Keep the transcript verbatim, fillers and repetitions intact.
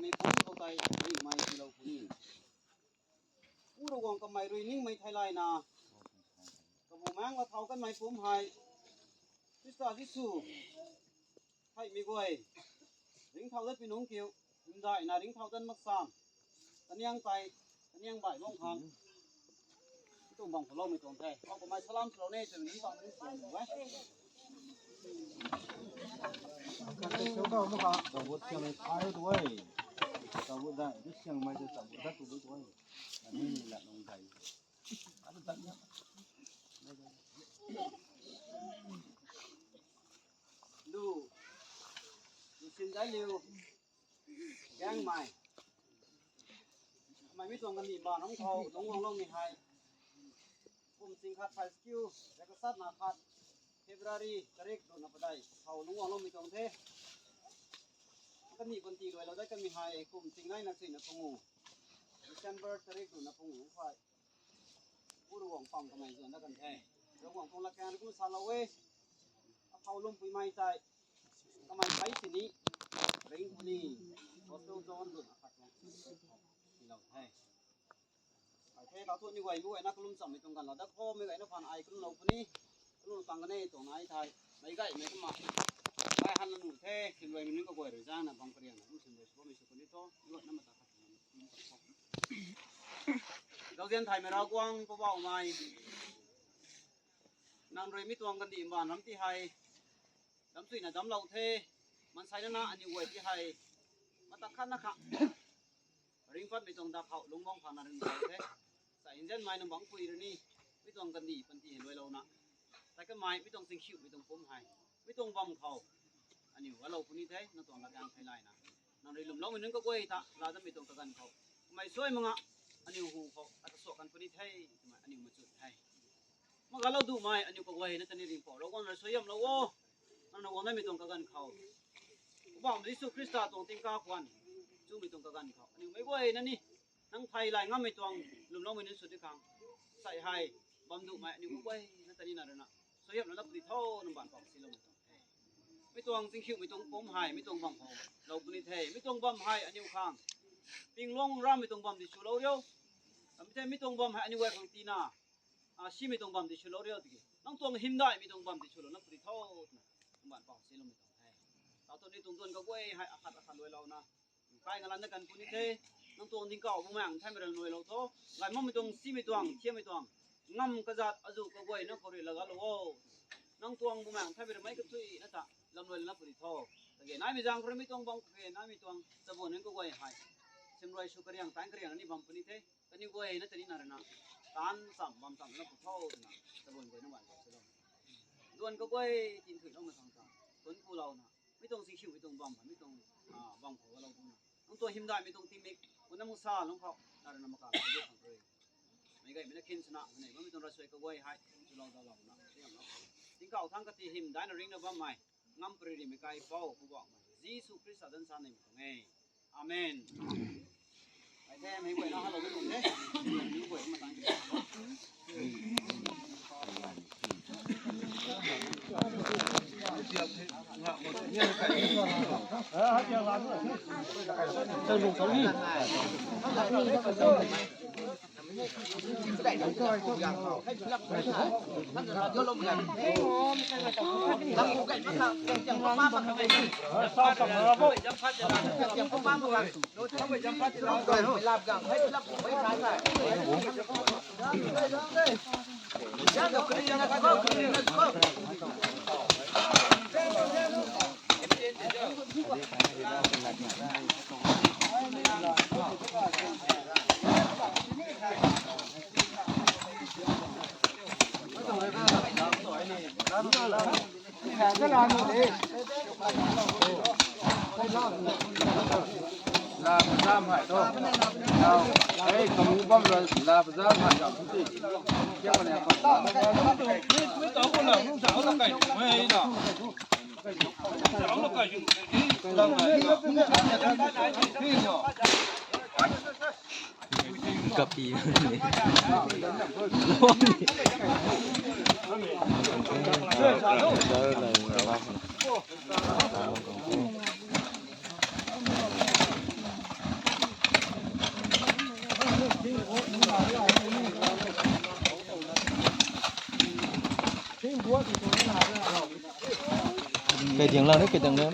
Mai pum tu tai ringmai tilou puni. Ura wang kamai rui ningmai thailaina, kabu mang la thao kanmai pum hai Khrista Jesu hai mi guai ringthao dan pinung kiu, himdaina ringthao dan maksam, taniang tai, taniang bai long khang. Tung bang kholo mi tong the. Kau kamai salam salo ne, tung ni bang ni salo ne. Kau kau mo ka. Tabut siang ai tu ai. Tabut da, di siang mai da tabut da tu tu ai. Ani la nong dai. Adu dan ya. Lu. Lu sin dai liu. Yang mai. Mai mi tuang kami ba nong thao, nong wang long mi hai. Kum sing khat phai skiu, reka sat na khat, February tarik duna padai, thao nong wang long mi tuang the. Kami kunti loi lo dai kami hai, kum sing nai na sui na pungu. December tarik duna pungu phai. Uru wang pam kamai zon da kan the. Ru wang pam la kan kum sa lo we. Athao lum pui mai tai. Kamai pai sini. Ring puni. Gospel John dun akhat wang. Ilo the. Ai the, ka tu ni wai mu wai na kalum cham mi tong kan la da kho mi wai na phan ai kalum lo puni. Kalum tang kan ne tong nai thai. Mai gai mai kuma. Mai han la nu the, sim wai mi ning ka goi ru jang na bang kariang na kum sim wai su mi su puni to. Ni wai na mata khat. Zauzian thai mai ra guang pa bau mai. Nang rui mi tuang kan di mban ram ti hai. Dam suina dam lau the. Mansai na na ani wai ti hai. Mata khat na kha. Ringphat mi tuang da khao lungwang pha na ring lau the. Sa injen mai nang bang pui rani. Mi tuang kan di pan ti loi lau na. Tai ka mai mi tuang singkhiu mi tuang pum hai. Mi tuang bam khao. Aniu ga lau puni the, nang tuang la kang thai lai na. Nang rui lum lau mi nung ka goi ta, la dam mi tuang ka gan khao. Mai soi manga, aniu hu khao, ata suak kan puni the, mai aniu machut the. Maga lau du mai, aniu ka goi na tani ring pao, lau wan ra soi yam lau wo. Nang na wan na mi tuang ka gan khao. Ubam Jesu Khrista tuang tingka khuan, chu mi tuang ka gan khao. Aniu mai goi na ni, nang thai lai ngam mi tuang, lum lau mi nung su di khang. Sai hai, bam du mai, aniu ka goi na tani na ra na. Soi yam na la puni tho, nang ban pao si lau mi tuang. Mi tuang singkhiu, mi tuang pum hai, mi tuang bam khao lau puni the, mi tuang bam hai aniu khang. Ping long ram mi tuang bam di su lau riu. Am the mi tuang bam hai aniu wai khang tina. A, si mi tuang bam di su lau riu tiki. Nang tuang himdai mi tuang bam di su lau na puni tho. Nang ban pao si lau mi tuang the. Tao tu ni tuang tuan ka goi hai akhat akhat loi lau na. Kai ngalan na kan puni the, nang tuang dingkao bumang thai mi ra loi lau tho. Ngai mo mi tuang si mi tuang, thia mi tuang. Ngam kazat azu ka goi na khao ri laga lo wo. Nang tuang bumang thai mi ra mai ka thui na ta, lam loi la puni tho. Kage nai mi jang khao ri mi tuang bam kage nai mi tuang, chabon ning ka goi hai. Sim roi su kariang, tan kariang ni bam puni the, kani goi na tani na ra na. Tan sam bam sam na pu tho na, chabon goi na wan lo se lo. Duan ka goi tin thui lo ma sang sang, tun pu lau na. Mi tuang singkhiu, mi tuang bam, mi tuang, ah, bam khao ga lau bam. Nang tuang himdai mi tuang tingmik, wan na mungsa lung khao, na ra na maka lau khang rui. Mai gai mi na khin suna, mi nei, mi tuang rasoi ka goi hai, chu lau da lau na, siam lau. Tingkao thang kati himdai na ring na bam mai, ngam pri ri mi kai pao, pu bam mai. Jesu Khrista dan sa nei mi tuang e. Amen. La pazam hai to. Ei, kamu bam la, la pazam hai. Kapi. Kediang la, kediang la.